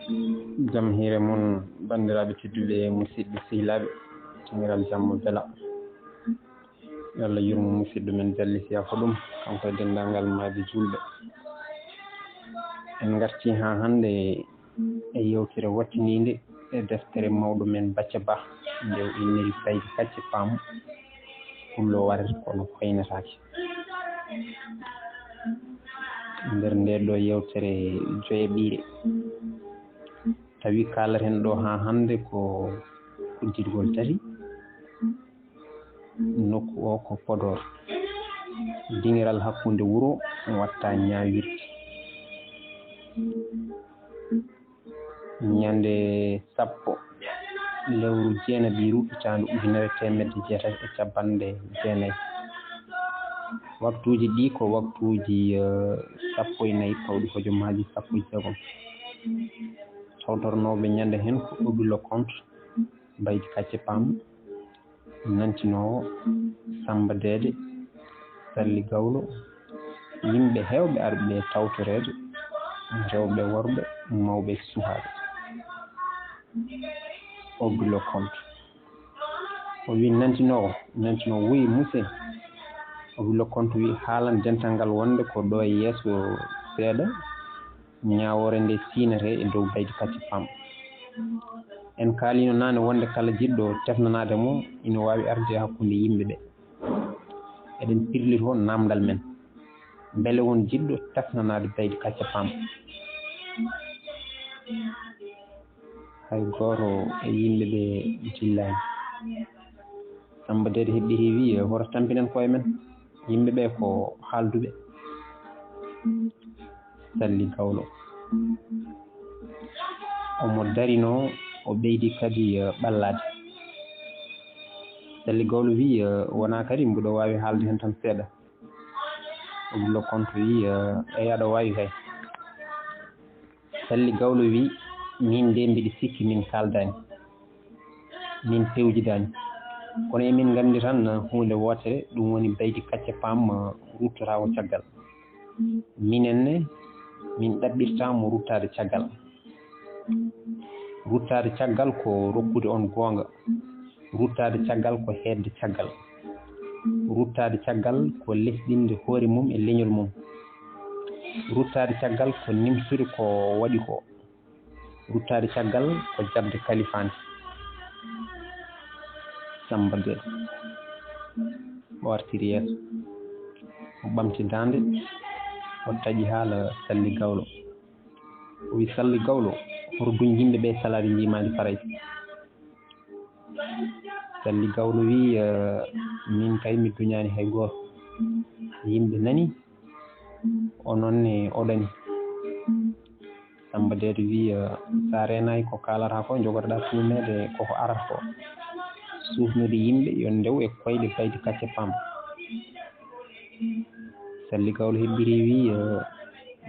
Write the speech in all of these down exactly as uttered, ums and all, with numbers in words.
Jam hiire mon, banndiraaɓe tedduɓe, musidɓe sehilaaɓe, tiniral jammo bela. Yo Allah yurmo musidɗo men Jalli Siyaako ɗum, kanko e denndaangal maayɓe juulɓe. En ngartii haa hannde e yewtere wattiniinde e deftere mawɗo men Bacca Bah, nde o inniri Baydi Kacce Paam, pullo waret kono koynataake. Nder ndee ɗoo yewtere joyaɓiire, tawi kaalaten ɗoo haa hannde ko udditgol tati. Nokku o ko Podor. Diŋiral hakkunde wuro watta ñaawirde. Ñande sappo lewru jeenaɓiru hitaande ujunere teemedde jeetati e cappanɗe jeenayi. Waktuuji ɗi ko waktuuji, eh, sappo e nayi pawɗi hojomaaji sappo e jeegom. Tawtornooɓe ñande heen ko Obi Leconte, Baydi Kacce Paam, nantinoowo Samba Deede, Salli Gawlo, yimɓe heewɓe arɓe tawtoreede, rewɓe, worɓe, mawɓe, sukaaɓe. Obi Leconte. O wi nantinoowo, nantinoowo, "Wuy, muse." Obi Leconte wi haalan dental ngal wonde ko ɗo e yeeso seeɗa, ñaawoore nde siinetee e dow Baydi Kacce Paam. En kaaliino naane wonde kala jiɗɗo tefnanaade mo ina waawi arde e hakkunde yimɓe ɓe. Eɗen pirlitoo naamndal men. Mbele won jiɗɗo tefnanaade Baydi Kacce Paam? Hay gooto e yimɓe ɓe dillaani. Samba Deede heɓɓitii wi, "Hoto tampinen koye men. Yimɓe ɓe ko haalduɓe." Salli Gawlo. Omo darinoo, o ɓeydi kadi, eh, ɓallaade. Salli Gawlo wi, eh, "Wonaa kadi mbuɗo waawi haalde heen tan seeɗa." Obi Leconte wi, eh, "Eey, aɗa waawi kay." Salli Gawlo wi, "Min de mbiɗa sikki min kaaldaani, min pewjidaani. Kono emin nganndi tan huunde wootere, ɗum woni Baydi Kacce Paam, eh, ruttata o caggal. Minen ne, min ɗaɓɓirtaa mo ruttaade caggal. Ruttaade caggal ko rokkude on goonga. Ruttaade caggal ko heedde caggal. Ruttaade caggal ko lesɗinde hoore mum e leñol mum. Ruttaade caggal ko nimsude ko waɗi ko. Ruttaade caggal ko jaɓde kalifaandi." Samba Deede o artiri yeeso, o ɓamti daande, o taƴi haala Salli Gawlo. O wi, "Salli Gawlo, hoto duñ yimɓe ɓe salaade njiimaandi Farayse?" Salli Gawlo wi, eh, "Min kay mi duñaani hay gooto. Yimɓe nani, onon ne o ɗani." Samba Deede wi, eh, "So a reenaaki ko kaalata ko, njogotoɗaa tuumeede koko arata ko. Suusnude yimɓe yo ndew e koyɗe Baydi Kacce Paam." Salli Gawlo heɓɓitii wi, eh,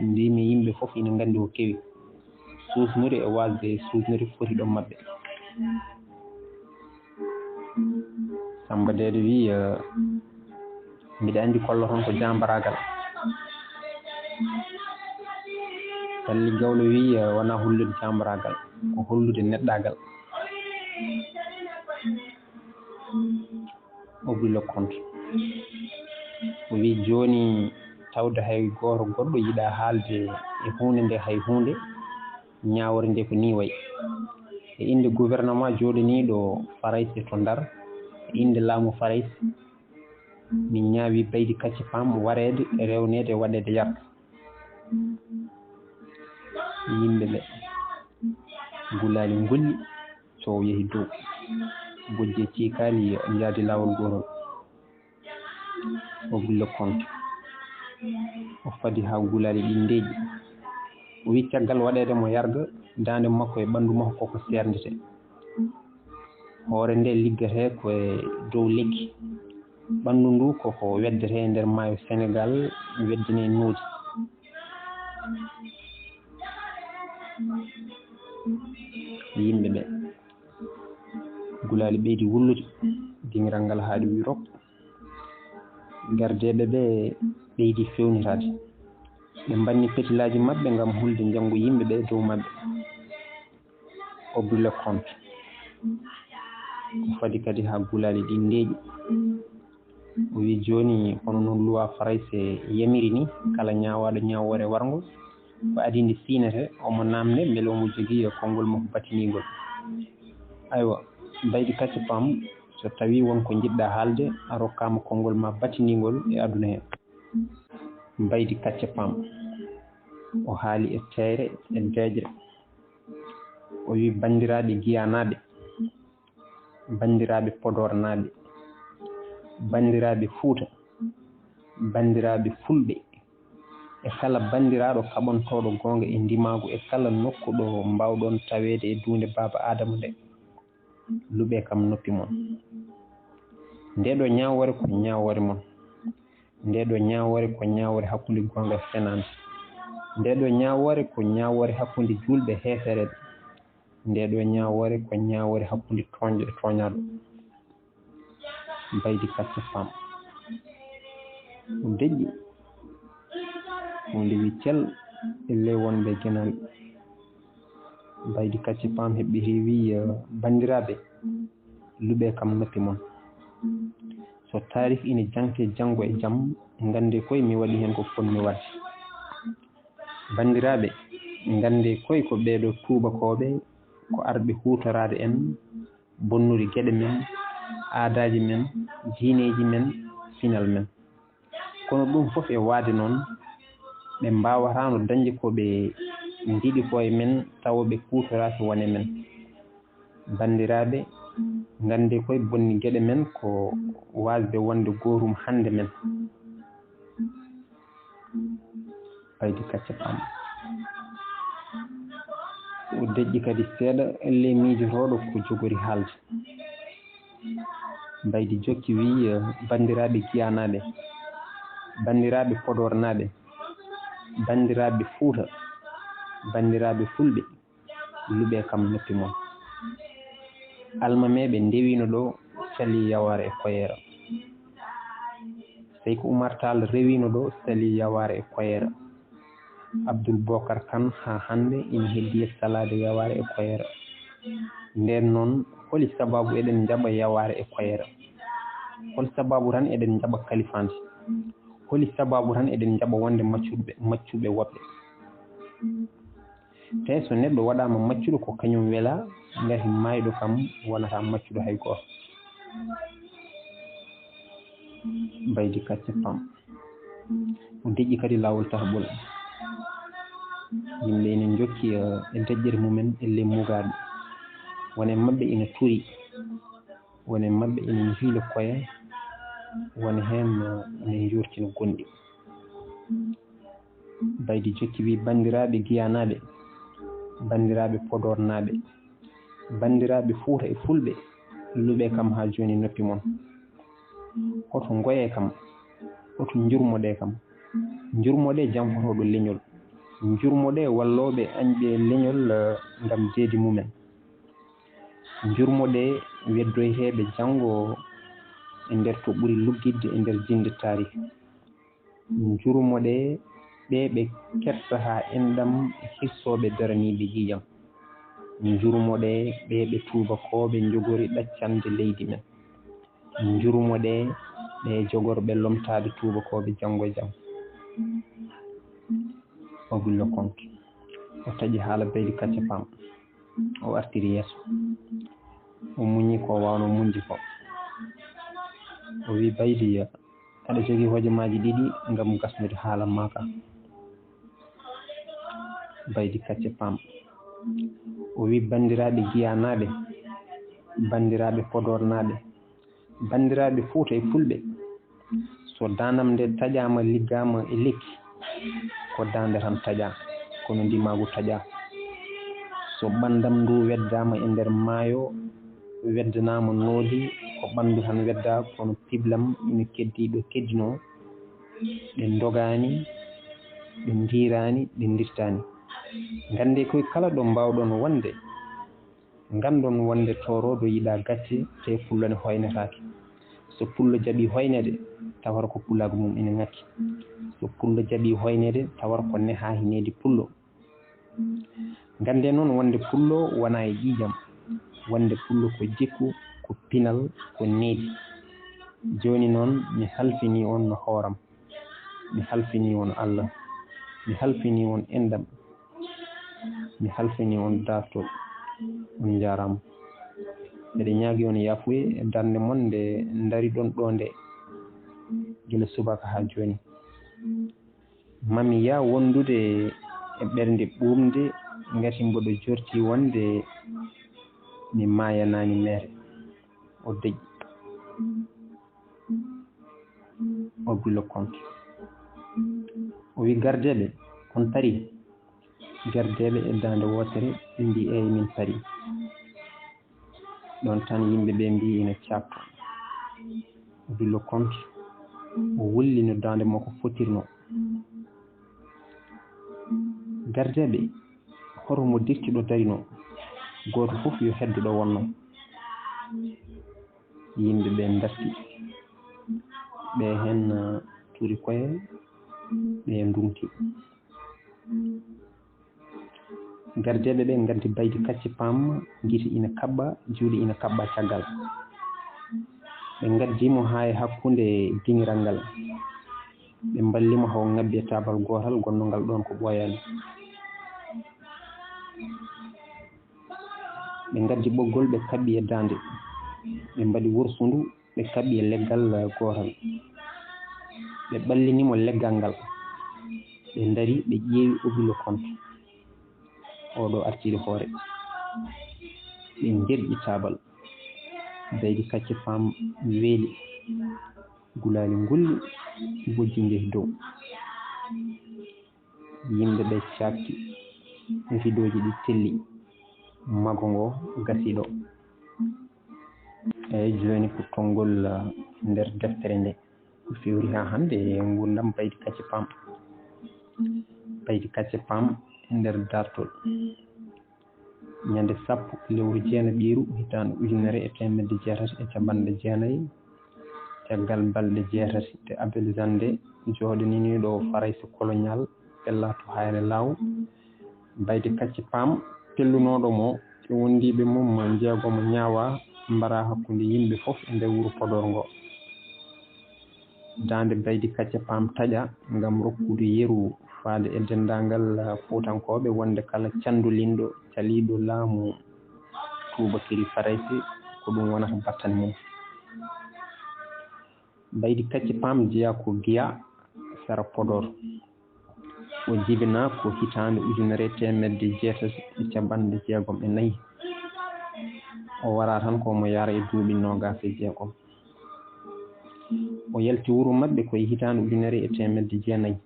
"Mbiimi yimɓe fof ina nganndi ko kewi. Suusnude e waasde suusnude foti ɗo maɓɓe." Samba Deede wi, eh, "Mbiɗa anndi kolloton ko jaambaraagal." Salli Gawlo wi, eh, "Wonaa hollude jaambaraagal, ko hollude neɗɗaagal." Obi Leconte o wi, "Jooni tawde hay gooto goɗɗo yiɗaa haalde e huunde nde hay huunde, ñaawoore nde ko nii wayi. E innde gouvernement jooɗaniiɗo Farayse to Ndar, e innde laamu Farayse, min ñaawi Baydi Kacce Paam wareede, rewneede, waɗeede yardu." Yimɓe ɓe gulaali ngulli, coow yehi dow. Bojji e ciikaali njaadi laawol gootol. Obi Leconte o fadi haa gulaali ɗi ndeeƴi. O wi caggal waɗeede mo yarga, daande makko e ɓanndu makko koko seerndete. Hoore nde liggetee ko e dow lekki. Ɓanndu ndu koko weddetee e nder maayo Senegaal, weddene e noodi. Yimɓe ɓe gulaali ɓeydi wullude, diŋiral ngal haaɗi wi rok. Gardeeɓe ɓe ɓeydi fewnitaade. Ɓe mbanni petilaaji maɓɓe ngam hulde njanngu yimɓe ɓe dow maɓɓe. Au bout le compte, ko fadi kadi haa gulaali ɗi ndeeƴi. O wi jooni, hono noon luwaa Farayse yamiri ni, kala ñaawaaɗo ñaawoore warngo, ko adii nde siinete, omo naamnde mbele omo jogii konngol makko batiniingol. Aywa, Baydi Kacce Paam, so tawii won ko njiɗ-ɗaa haalde, a rokkaama konngol ma batiniingol e aduna hee. Baydi Kacce Paam, o haali e teeyre, e deeƴre. O wi, banndiraaɓe Giyaanaaɓe, banndiraaɓe Podoornaaɓe, banndiraaɓe Fuuta, banndiraaɓe Fulɓe, e kala banndiraaɗo kaɓantooɗo goonga e ndimaagu e kala nokku ɗo mbaawɗon taweede e duunde Baaba Aadama nde, luɓee kam noppi mon. Ndee ɗoo ñaawoore ko ñaawoore mon. Ndee ɗoo ñaawoore ko ñaawoore hakkunde goonga e fenaande. Ndee ɗoo ñaawoore ko ñaawoore hakkunde juulɓe e heefereeɓe. Ndee ɗoo ñaawoore ko ñaawoore hakkunde tooñɗo e tooñaaɗo. Baydi Kacce Paam, o deƴƴi, huunde wi cel e ley wonɓe genaale. Baydi Kacce Paam heɓɓi heewi, eh, banndiraaɓe, luɓee kam noppi mon. So taarih ina jangtee janngo e jam, nganndee koye mi waɗi heen ko fotmi waɗde. Banndiraaɓe, nganndee koye ko ɓeeɗo tuubakooɓe, ko arɓe huutoraade en, bonnude geɗe men, aadaaji men, diineeji men, pinal men. Kono ɗum fof e waade noon, ɓe mbaawataano dañde ko ɓe njiɗi ko e men, tawa ɓe kuutoraaki won e men. Banndiraaɓe, nganndee koye bonni geɗe men ko waasde wonde gootum hannde men. Baydi Kacce Paam. O deƴƴi kadi seeɗa, ellee miijotooɗo ko jogori haalde. Baydi jokki wiyi, eh, banndiraaɓe Giyaanaaɓe, banndiraaɓe Podoornaaɓe, banndiraaɓe Fuuta, banndiraaɓe Fulɓe, luɓee kam noppi mon. Almameeɓe ndewiino ɗo, salii yawaare e koyeera. Seyku Umar Taal rewiino ɗo, salii yawaare e koyeera. Abdul Bokar Kan haa hannde ina heddii e salaade yawaare e koyeera. Ndeen noon, holi sabaabu eɗen njaɓa yawaare e koyeera? Hol sabaabu tan eɗen njaɓa kalifaandi? Holi sabaabu tan eɗen njaɓa wonde maccuɓe, maccuɓe woɓɓe? Te so neɗɗo waɗaama maccuɗo ko kañum welaa, ngati maayɗo kam wonataa maccuɗo hay gooto. Baydi Kacce Paam. O deƴƴi kadi laawol tahɓol. Yimɓe ina njokki, eh, e deƴƴere mumen e ley mugaaɓe. Won e maɓɓe ina turi. Won e maɓɓe ina njiila koye. Won heen, eh, ina njoortina gonɗi. Baydi jokki wi, banndiraaɓe Giyaanaaɓe, banndiraaɓe Podoornaaɓe, banndiraaɓe Fuuta e Fulɓe, luɓee kam haa jooni noppi mon. Hoto ngoyee kam, hoto njurmoɗee kam. Njurmoɗee jangotooɗo leñol. Njurmoɗee wallooɓe añɓe leñol, eh, ngam deedi mumen. Njurmoɗee weddoyteeɓe janngo e nder to ɓuri luggitde e nder jinnde taarih. Njurmoɗee ɓee ɓe kersa haa enɗam e hirsooɓe daraniiɓe ƴiiƴam. Njurmoɗee ɓee ɓe tuubakooɓe njogori ɗaccande leydi men. Njurmoɗee ɓee jogorɓe lomtaade tuubakooɓe janngo e jam. Au bout le compte, o taƴi haala Baydi Kacce Paam. O artiri yeeso. O muñi ko o waawnoo muñde ko. O wi, Baydi, aɗa jogii hojomaaji ɗiɗi ngam gasnude haala maa ka. Baydi Kacce Paam. O wi, banndiraaɓe Giyaanaaɓe, banndiraaɓe Podoornaaɓe, banndiraaɓe Fuuta e Fulɓe, so daandam nde taƴaama, liggaama e lekki, ko daande tan taƴaa, kono ndimaagu taƴaa. So ɓanndam ndu weddaama e nder maayo, weddanaama noodi, ko ɓanndu tan weddaa, kono piblam ina keddii ɗo keddinoo. Ɓe ndogaani, ɓe ndiiraani, ɓe ndirtaani. Nganndee koye kala ɗo mbaawɗon wonde, nganndon wonde tooroodo yiɗaa gacce, te pullo ne hoynataake. So pullo jaɓii hoyneede, tawata ko pulaagu mum ina ŋakki. So pullo jaɓii hoyneede, tawata ko nehaa hineede pullo. Nganndee noon wonde pullo wonaa e ƴiiƴam, wonde pullo ko jikku, ko pinal, ko needi. Jooni noon mi halfinii on no hooram, mi halfinii on Allah, mi halfinii on enɗam, mi halfinii on daartol. On njaaraama. Mbeɗa ñaagii on yaafuye e darnde mon nde ndari-ɗon ɗoo nde, gila subaka haa jooni. Mami yaa wondude e ɓernde ɓuuɓnde, ngati mboɗo jortii wonde mi maayanaani mere. O deƴƴi. O bilo konto. O wi gardeeɓe, on parii? Gardeeɓe e daande wootere ɓe mbi, eey, min parii. Ɗoon tan yimɓe ɓe mbi ina caakto. O bilo konto. O wulli no daande makko fotirnoo. Gardeeɓe, hoto mo dirti ɗo darinoo. Gooto fof yo heddo ɗo wonnoo. Yimɓe ɓe ndarti. Ɓe heen, uh, turi koye, ɓe ndumti. Gardeeɓe ɓe ngaddi Baydi Kacce Paam, gite ina kaɓɓa, juuɗe ina kaɓɓa caggal. Ɓe ngaddi mo haa e hakkunde diŋiral ngal. Ɓe mballi mo haa o ŋabbi e taabal gootal gonnongal ɗoon ko ɓooyaani. Ɓe ngaddi ɓoggol, ɓe kaɓɓi e daande. Ɓe mbaɗi wursundu, ɓe kaɓɓi e leggal gootal. Ɓe ɓallini mo leggal ngal. Ɓe ndari, ɓe ƴeewi Obilo Konte. Oɗo artiiɗo hoore. Ɓe njerƴi taabal. Baydi Kacce Paam weeli. Gulaali ngulli, bojji njehi dow. Yimɓe ɓe caakti, ridooji ɗi telli, mago ngo gasii ɗo. Eey, jooni ko konngol, ah, nder deftere nde, ko fewri haa hannde e nguurndam Baydi Kacce Paam. Baydi Kacce Paam e nder daartol. Ñande sappo lewru jeenaɓiiru hitaande ujunere e teemedde jeetati e capanɗe jeenayi, caggal balɗe jeetati nde Abel Zande jooɗaniniiɗo Farayse koloñaal fella to Hayre Law, Baydi Kacce Paam tellunooɗo mo e wondiiɓe mum jeegom ñaawaa, mbaraa hakkunde yimɓe fof e nder wuro Podoor ngo. Daande Baydi Kacce Paam taƴa ngam rokkude yeru faade e denndaangal Fuutankooɓe wonde kala canndolinɗo caliiɗo laamu tuubakiri Farayse ko ɗum wonata battane mum. Baydi Kacce Paam jeyaa ko Giya, sara Podoor. O jibinaa ko hitaande ujunere e teemedde jeetati e capanɗe jeegom e nayi. O waraa tan ko mo yahra e duuɓi noogaas e jeegom. O yalti wuro maɓɓe ko e hitaande ujunere e teemedde jeenayi.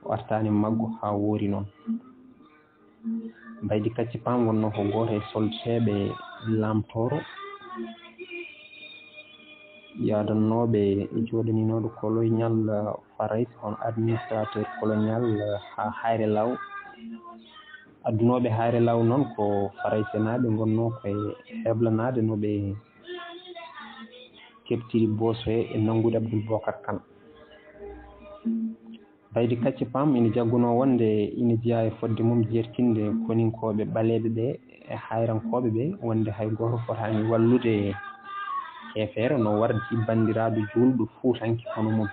O artaani maggo haa woori noon. Baydi Kacce Paam wonnoo ko gooto e soldateeɓe Laam Tooro, yaadannooɓe e jooɗaninooɗo koloñaal Farayse, hono administrateur koloñaal haa Hayre Law. Addunooɓe Hayre Law noon ko Faraysenaaɓe ngonnoo ko e heblanaade no ɓe keɓtiri Boosoye e nanngude Abdul Bookar Kan. Baydi Kacce Paam ina jaggunoo wonde ina jeyaa e fodde mum jeertinde koninkooɓe ɓaleeɓe ɓe e hayrankooɓe ɓe, wonde hay gooto fotaani wallude heefeero no wardi banndiraaɗo juulɗo fuutanke hono mum.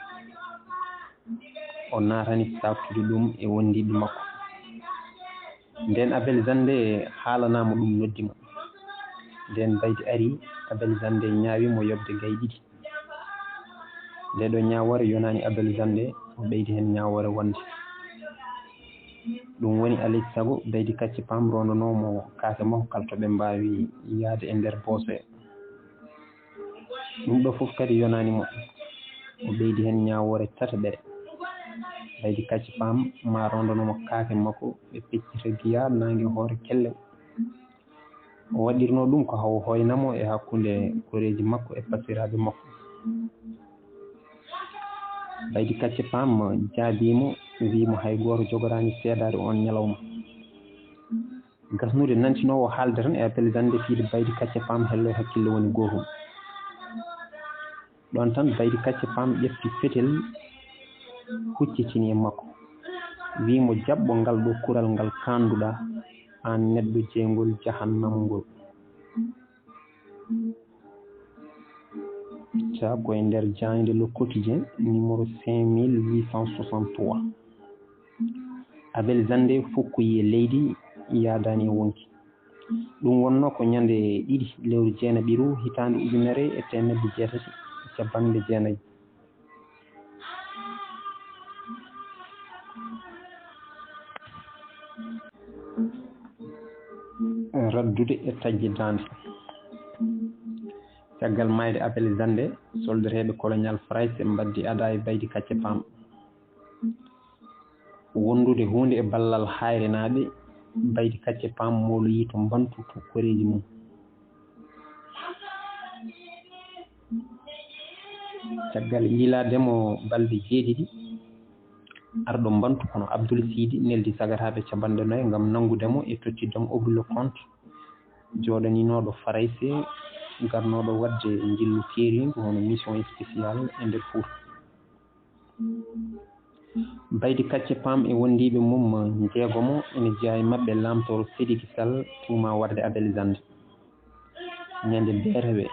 O naatani saaktude ɗum e wondiiɓe makko. Ndeen Abel Zande haalanaama ɗum, noddi mo. Ndeen Baydi ari, Abel Zande ñaawi mo yoɓde gayi ɗiɗi. Ndee ɗoo ñaawoore yonaani Abel Zande, o ɓeydi heen ñaawoore wonde. Ɗum woni alaa e sago Baydi Kacce Paam rondonoo mo kaake makko kala to ɓe mbaawi yahde e nder Boosoye. Ɗum ɗoo fof kadi yonaani mo. O ɓeydi heen ñaawoore tataɓere. Baydi Kacce Paam maa rondonoo mo kaake makko, ɓe peccita Giya naange hoore kellem. O waɗirnoo ɗum ko haa o hoyna mo e hakkunde koreeji makko e pasiraaɓe makko. Baydi Kacce Paam jaabii mo, wii mo hay gooto jogoraani seedaade oon ñalawma. Gasnude nantinoowo haalde tan e Abel Zande fiyde Baydi Kacce Paam hello e hakkille woni gootum. Ɗoon tan Baydi Kacce Paam ƴefti fetel, huccitini e makko, wii mo, jaɓɓo ngal ɗoo kural ngal kaanduɗaa, Aan neɗɗo jeyngol jahannama ngol. Taa ko e nder jaaynde Le Quotidien numéro cinq mille huit cent soixante-trois. Abel Zande fukkoyi e leydi, yaadaani e wonki. Ɗum wonnoo ko ñande ɗiɗi lewru jeenaɓiru hitaande ujunere e teemedde jeetati e capanɗe jeenayi. Raddude e taƴde daande. Caggal maayde Abel Zande, soldareeɓe koloñaal Farayse mbaddi adaa e Baydi Kacce Paam. Wondude huunde e ballal Haayrenaaɓe, Baydi Kacce Paam mooloyii to Mbantu to koreeji mum. Caggal yiilaade mo balɗe jeeɗiɗi, arɗo Mbantu kono Abdul Siidi neldi sagataaɓe capanɗe nayi ngam nanngude mo e tottidde mo Aubrey Leconte, jooɗaninooɗo Farayse, garnooɗo waɗde njillu keeriingu hono mission spéciale e nder Fuuta. Baydi Kacce Paam e wondiiɓe mum njeegomo ene jeyaa e maɓɓe laamtooro Sidiki Sall tuumaa warde Abel Zande. Ñande beetewe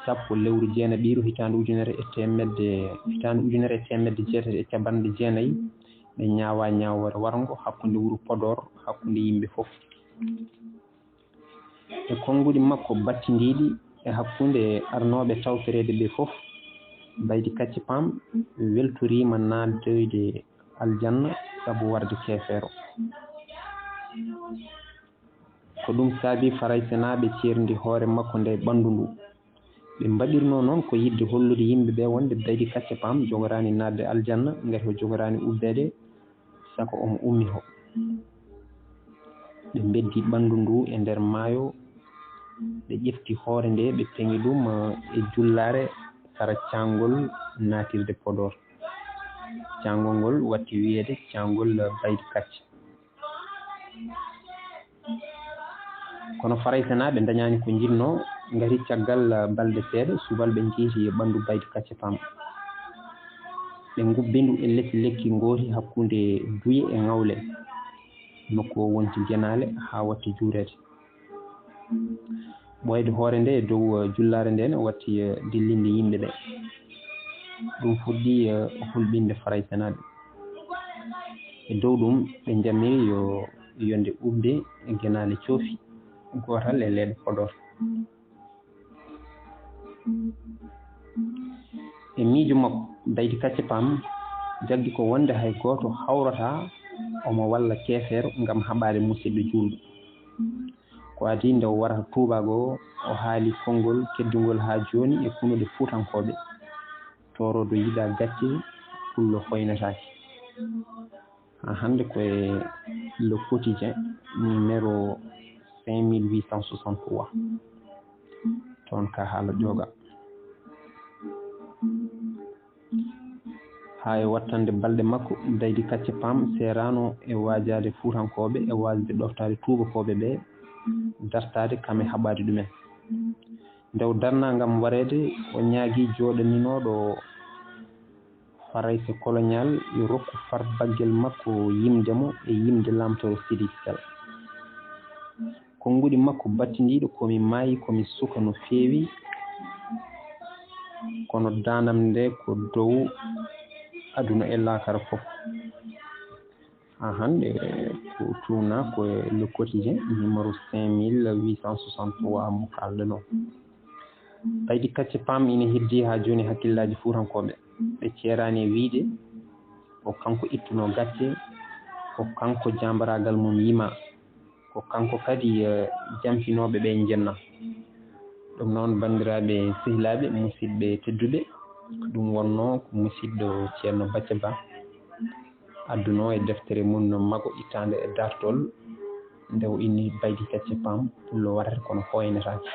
sappo lewru jeenaɓiru hitaande ujunere e teemedde, hitaande ujunere e teemedde jeetati e capanɗe jeenayi, ɓe ñaawaa ñaawoore warngo hakkunde wuro Podoor, hakkunde yimɓe fof. E konnguɗi makko battindiiɗi e hakkunde arnooɓe tawtoreede ɓe fof, Baydi Kacce Paam weltoriima naatoyde aljanna sabu warde keefeero. Ko ɗum saabi Faraysenaaɓe ceerndi hoore makko nde ɓanndu ndu. Ɓe mbaɗirnoo noon ko yiɗde hollude yimɓe ɓe wonde Baydi Kacce Paam jogoraani naatde aljanna, ngati o jogoraani ubbeede, saka omo ummi ho. Ɓe mbeddi ɓanndu ndu e nder maayo, ɓe ƴefti hoore nde, ɓe peŋi ɗum, eh, e jullaare sara caangol naatirde Podoor. Caangol ngol watti wiyeede caangol, eh, Baydi Kacce. Kono Faraysenaaɓe ndañaani ko njiɗnoo, ngati caggal balɗe seeɗa, subalɓe njeyti e ɓanndu Baydi Kacce Paam. Ɓe ngubbi ndu e les lekki ngooti hakkunde Duye e Ŋawle. Nokku o wonti genaale haa watti juureede. Ɓooyde hoore nde e dow, eh, jullaare nde ne watti, eh, dillinde yimɓe ɓe. Ɗum fuɗɗi, eh, hulɓinde Faraysenaaɓe. E dow ɗum, ɓe njamiri yo, yo nde ubbe e genaale coofi, gootal e leeɗe Podoor. E miijo makko, Baydi Kacce Paam jaggi ko wonde hay gooto hawrataa omo walla keefeero ngam haɓaade musidɗo juulɗo. Ko adii nde o warata tuubaago o, o haali konngol teddungol haa jooni e kunuɗe Fuutankooɓe, "Tooroodo yiɗaa gacce, pullo hoynataake." Haa hannde ko e Le Quotidien numéro cinq mille huit cent soixante-trois. Toon ka haala jooga. Haa e wattande balɗe makko, Baydi Kacce Paam seeraano e waajaade Fuutankooɓe e waasde ɗoftaade tuubakooɓe ɓe, dartaade kam e haɓaade ɗumen. Nde o darnaa ngam wareede, o ñaagii jooɗaninooɗo Farayse koloñaal yo rokku far baggel makko yimde mo e yimde laamtooro Sidiki Sall. Konnguɗi makko battindiiɗo, "Ko mi maayi, ko mi suka no feewi, kono daandam nde ko dow aduna e laakara fof." Haa hannde ko tuuna ko e Le Quotidien numéro cinq mille huit cent soixante-trois mo kaalɗen o. Baydi Kacce Paam ina heddii haa jooni hakkillaaji Fuutankooɓe. Ɓe ceeraani e wiyde ko kanko ittunoo gacce, ko kanko jaambaraagal mum yimaa, ko kanko kadi, eh, jamfinooɓe ɓe njenna. Ɗum noon, banndiraaɓe sehilaaɓe, musidɓe tedduɓe, ko ɗum wonnoo ko musidɗo Ceerno Bacca Ba addunoo e deftere mum no mago ittaande e dartol, nde o inni Baydi Kacce Paam, pullo warata kono hoynataake.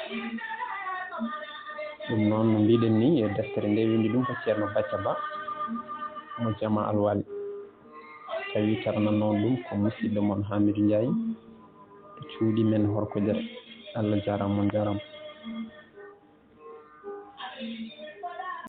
Ɗum noon, no mbiɗen ni, e deftere nde winndi ɗum ko Ceerno Bacca Ba mo Jama Alwali. Tawi tarananoo ɗum ko musidɗo mon Hamidou Ndiaye, cuuɗi men Horko Jere. Allah jaaraama, on njaaraama.